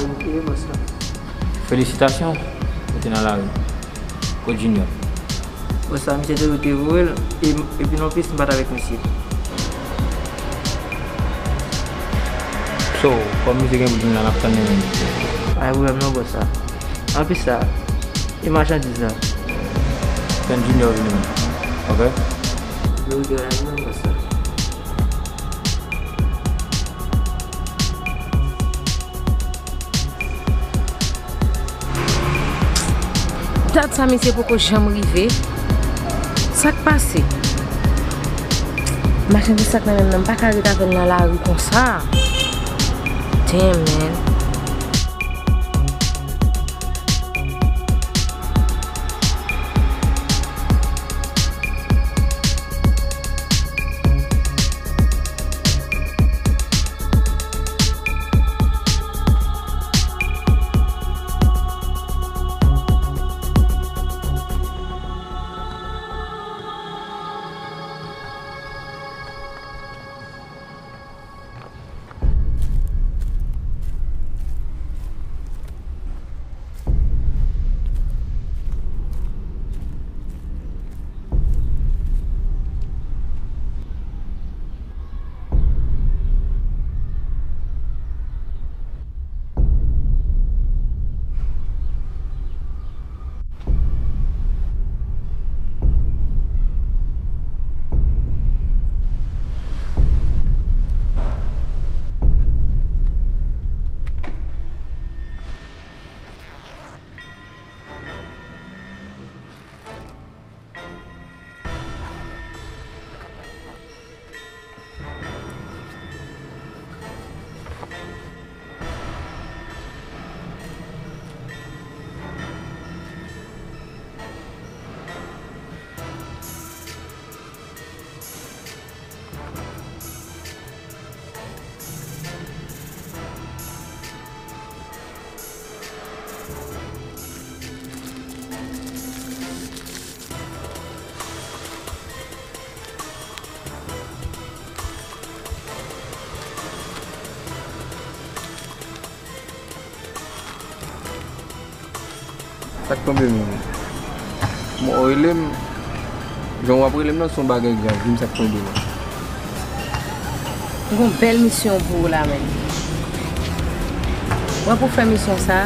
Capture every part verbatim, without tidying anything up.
Wi, bòs la. Felisitasyon, ou te nan lari. Kot Junior? Bòs la, misye te di w te voye l, e, epi non plis, m pa t avèk misye. So, kòm misye gen pou vin la, n ap tann li menm. Pa gen pwoblèm non, bòs la. Anplis sa, e machandiz la? Tann Junior vini menm, ok? Yo, yo, la, non, bòs la. Dat sa misye poko janm rive. Sa k pase? Machandiz sa k nan men m nan, m pa ka ret avè l nan lari konsa. Damn, man. Sa k tonbe menm? Bon, w rele m, jan w ap rele m nan, se yon bagay grav, di m sa k tonbe menm. M gen yon bèl misyon pou ou la menm. Mwen pou fè misyon sa,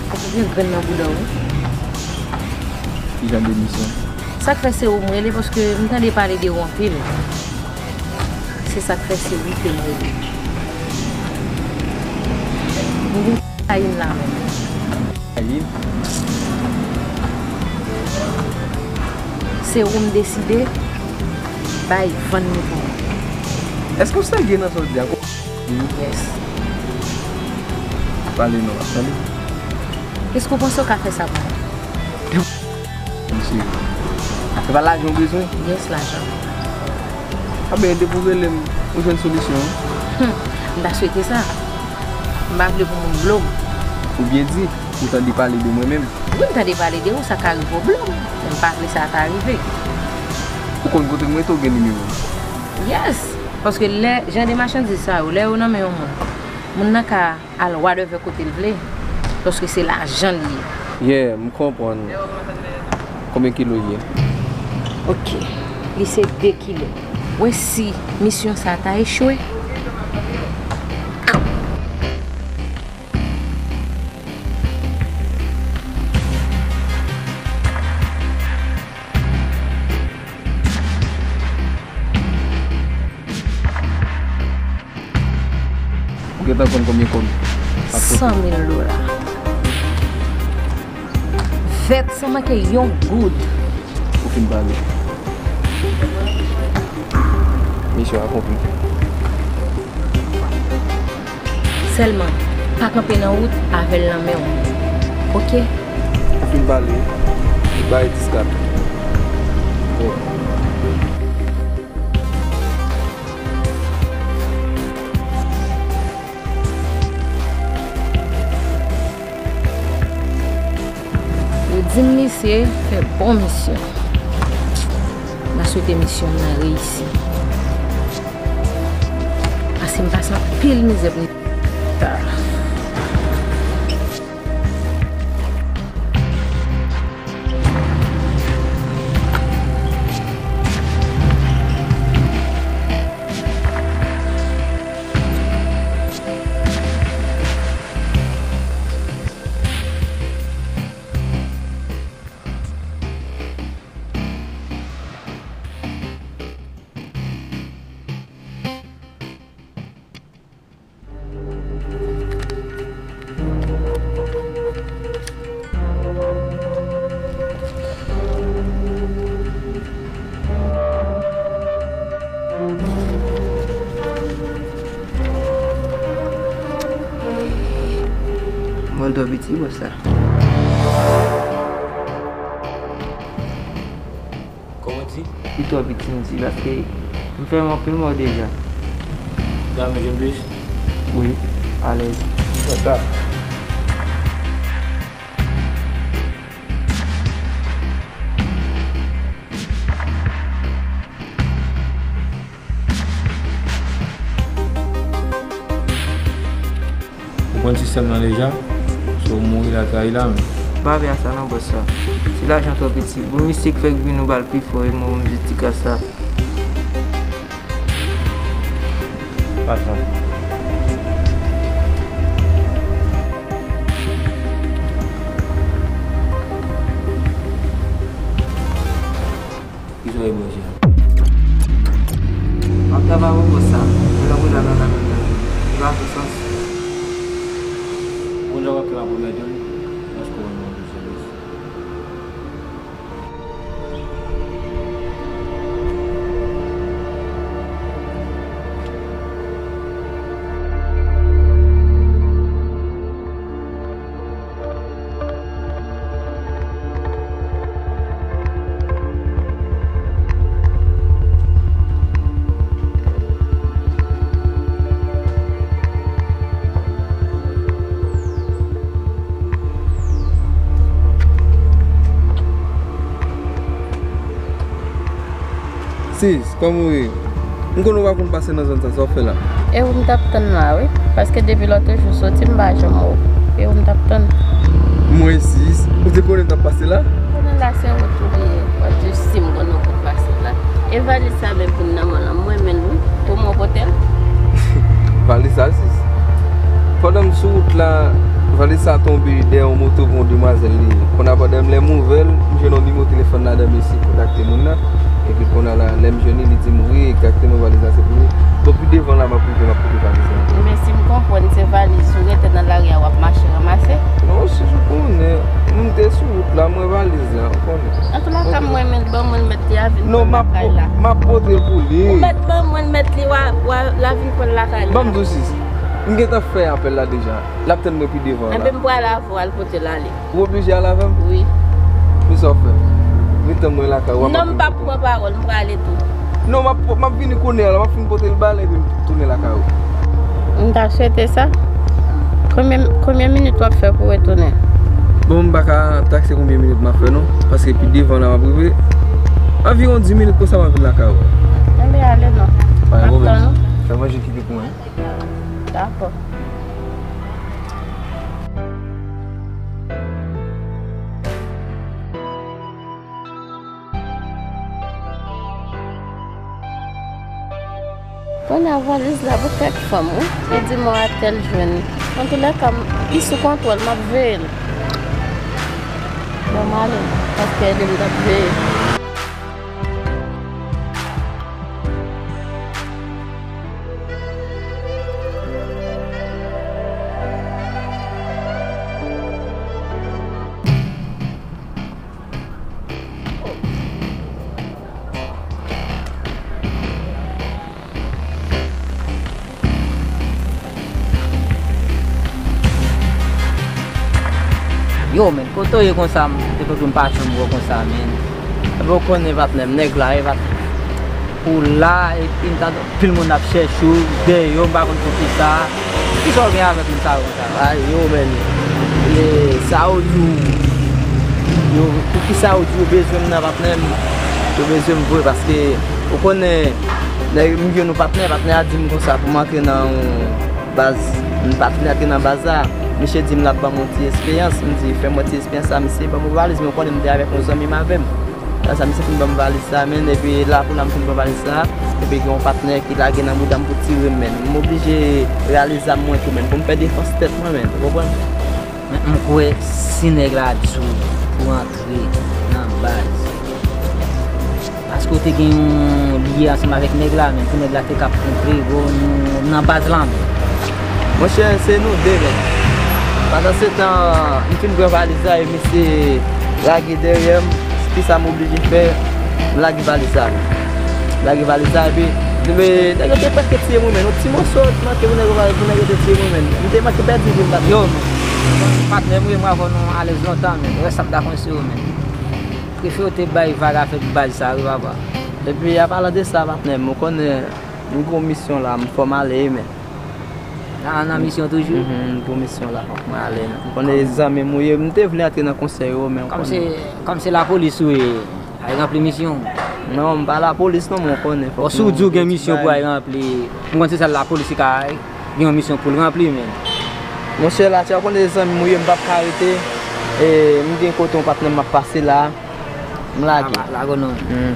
fòk ou gen grenn nan bouda w wi. Ki jan de misyon? Sa k fè se ou m rele, paske m tande pale de ou anpil. Se sa k fè se ou ke m rele. M gen kokayin la menm. Kokayin? Se ou m deside bay vann li pou mwen. Èske w serye nan sa w di a? Yes. Pale non, ap tande. Èske w panse w ka fè sa pou mwen? Mesye, se pa lajan w bezwen? Yes, lajan. A ben, depi w rele m, ou jwenn solisyon an. Hmm, m ta swete sa. M pa vle pou moun blo m. Ou byen di, ou tande pale de mwen menm. Wi, m tande pale de ou, sa ka rive w blo m. Men m pa vle sa ta rive. Ou konn kote m rete, ou gen nimewo m? Yes, paske lè jan de machandiz sa yo, lè yo nan men yon moun, moun nan ka al whatever kote l vle, paske se lajan l ye. Yeah, m konprann. Konbyen kilo l ye? Ok, li se de kilo. Wè si misyon sa ta echwe. Ou gentan konn konbyen kòb? San mil dola. Vèt san manke yon goud. Ou fin pale. Misyon akonpli. Sèlman, pa kanpe nan wout avè l nan men w. Oke? Ou fin pale, bay dis kat. Yo di m misye fè bon misyon. M ta swete misyon m nan reyisi. Paske m pase anpil mizè pou m. Ah. Mwen twò piti, bòs la. Kòman w di? Li twò piti, m di, paske m fè anpil mò deja. Ou ta renmen jwenn plis? Wi, alèz. Konsa. Ou konn sistèm nan deja? Si w mouri, l a trayi la menm. M pa vle a sa non, bòs la. Si lajan twò piti, bon, misye k fèk vin, nou ba l pi fò, e mwen, m jis ti kras la. Patwon. Ki sa w ye bòs la? M ap travay pou bòs sa. Mwen la pou la nan lamen nan. Li pa fè sans. Bon, jan w ap fè m ap remèt ou li, paske w wè m nan bezwen bòs. Sis, kòman w ye? M konnen w pa konn pase nan zòn sa, sa w fè la? E ou m t ap tann la, wi. Paske depi lòt jou soti, m pa janm wè w. E ou m t ap tann. Mwen sis, ou te konnen m t ap pase la? Konnen la se wout ou li ye. W ap di si m konnen w konn pase la. E valiz sa menm ki nan men w lan, m renmen l, wi. Pou mwen pote l. Valiz sa, sis. Pandan m sou wout la, valiz sa tonbe dèyè yon moto pou yon demwazèl li ye. Kounye a pandan m lè m ouvè l, m jwenn yon nimewo telefòn ladan, mesye kontakte moun nan. Epi kounye a la, lè m jwenn li, li di m, wi, egzakteman, valiz la se pou li. Bon, pi devan la, m ap rive, m ap pote valiz la. Men si m konprann, se valiz ou rete nan lari a, w ap mache ranmase? Non, sis, ou konnen, m te sou wout la, m wè valiz la, ou konnen. Antoulaka, m renmen l, ban mwen l, mèt li a vin pran l lakay la. Non, m ap pote l pou li. Ou mèt ban mwen l, mèt li, w a, w a, l a vin pran l lakay la. Ban m di w, sis, m gentan fè apèl la deja. L ap tann mwen pi devan la. Enben, m pral avè w al pote l ale. Ou oblije al avè m? Wi. Men sa w fè? Vin tann mwen lakay ou. Non, m p ap pran pawòl, m prale tou. Non, m ap, m ap vini kounye a la, m ap fin pote l ba l epi m tounen lakay ou. M ta swete sa. Konbyen, konbyen minit w ap fè pou w retounen? Bon, m pa ka takse konbyen minit m ap fè non, paske pi devan la m ap rive. Anviwon dis minit konsa m ap vin lakay ou. Enben, ale non. Pa gen pwoblèm. M ap tann ou. Fè manje ki pi pou mwen. Dakò. Kounye a valiz la pou kèk fanm, wi. Li di m, "Ò, a tèl jwenn." Antoulèka, m, li sou kontwòl, m ap veye l. Bon, m ale, paske li m t ap veye. Yo, men, kote w ye konsa? M te konn pa janm wè w konsa, men. Epi w konnen, patnè m, nèg la, e pat-, ou la, epi m ta, anpil moun ap chèche w, dèyè w, m pa konn poukisa. Kisa w gen avèk moun sa yo konsa? Ay, yo, men. E, sa yo di w, yo, poukisa yo di yo bezwen m nan, patnè m? Yo bezwen m vre, paske, ou konnen, nèg, m jwenn yon patnè, patnè a di m konsa pou m antre nan yon baz, m patnè a te nan baz la. Misye di m l ap ban m yon ti esperyans, m di, fè m yon ti esperyans la, misye ban m yon valiz, men ou konnen m te avèk yon zanmi m avè m. Sa, sa, misye fin ban m valiz la, men, epi la, pou la, m fin pran valiz la, epi gen yon patnè ki lage nan bouda m pou tire m, men. M oblije rale zam mwen tou, men, pou m fè defans tèt mwen, men, ou konprann? Men m kwè si nèg la di w pou antre nan baz, paske w te gen yon lye ansanm avèk nèg la, men pou nèg la te ka antre, bon, nou nan baz la menm. Monchè, se nou de, men. Pandan se tan, m fin pran valiz la e misye lage dèyè m. Kisa m oblije fè? M lage valiz la. M lage valiz la, epi, men, nèg yo te prèske tiye mwen, men. Yon ti moso manke pou nèg yo, pou nèg yo te tiye mwen, men. M te manke pèdi vi m, patnè. Yo, Patnè m, wi, m avè w, nou alèz lontan, men rès ap dakon se ou menm. Prefere w te bay vag avèk baz sa, wi, papa. Epi, an palan de sa, patnè m, ou konnen, m gen yon misyon la, m fò m ale, men. A, nan misyon toujou? Mhm, m gen yon misyon la, fòk mwen ale, men. M konnen zanmi m ou ye, m te vle antre nan konsèy ou, men ou konnen. Kòm se, kòm se lapolis ou ye, al ranpli misyon w. Non, m pa lapolis non, men ou konnen, fòk. Bon, si w di w gen misyon pou al ranpli, m konn se sèl lapolis ki ka gen yon misyon pou l ranpli, men. Monchè, la, ou konnen zanmi m ou ye, m p ap ka rete. E, m gen kote yon patnè m ap pase la. M lage. Ah, la, lage w non. Hmm.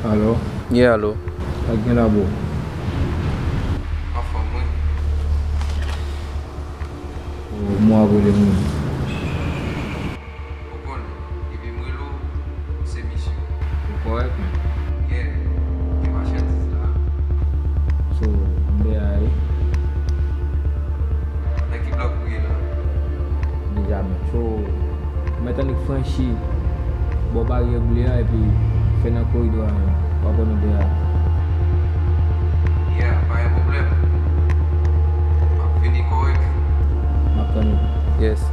Alo? Yeah, alo. Sa k gen la, bro? Anfòm, wi. Ou mwen ap rele moun. Ou konnen, depi m rele w, se misyon. Ou kòrèk, men. Yeah, gen machandiz la. So, m dèyè a, wi. Nan ki blòk ou ye la? Deja, men. So, m mèt annik franchi bò baryè ble a epi fè nan koridò a, men. W ap wè nou dèyè a. Yeah, pa gen pwoblèm. M ap vini kòrèk. M ap tann ou. Yes.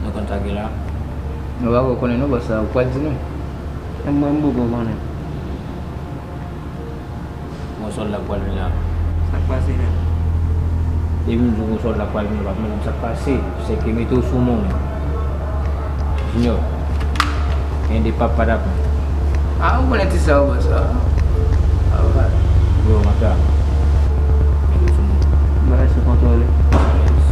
Nou konn sa ki la? Nou pa ko konnen non, bòs la, ou pral di nou. E mwen, m poko konnen. Gon sòlda k pral vin la. Sa k pase menm? Depi m di w gon sòlda k pral vin la, w pa mande m sa k pase. Se ke mete w sou mwen. Junior, gen de pap pa dakò. Ah, ou konnen ti sa ou wè sa. Alright. Yo, mata. Mete w sou mwen. Bagay sou kontwòl, wi. Yes.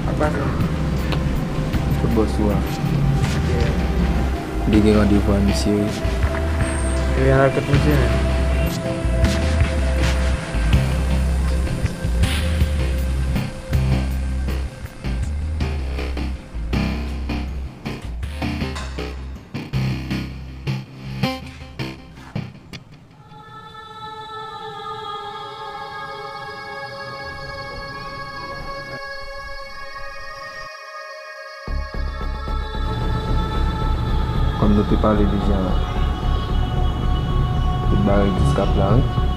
Ak pa sa. Kot bòs ou a? Li gen randevou a misye, wi. Li al ak tout misye menm. Kòm nou te pale deja, tout bagay egziste k ap la, wi.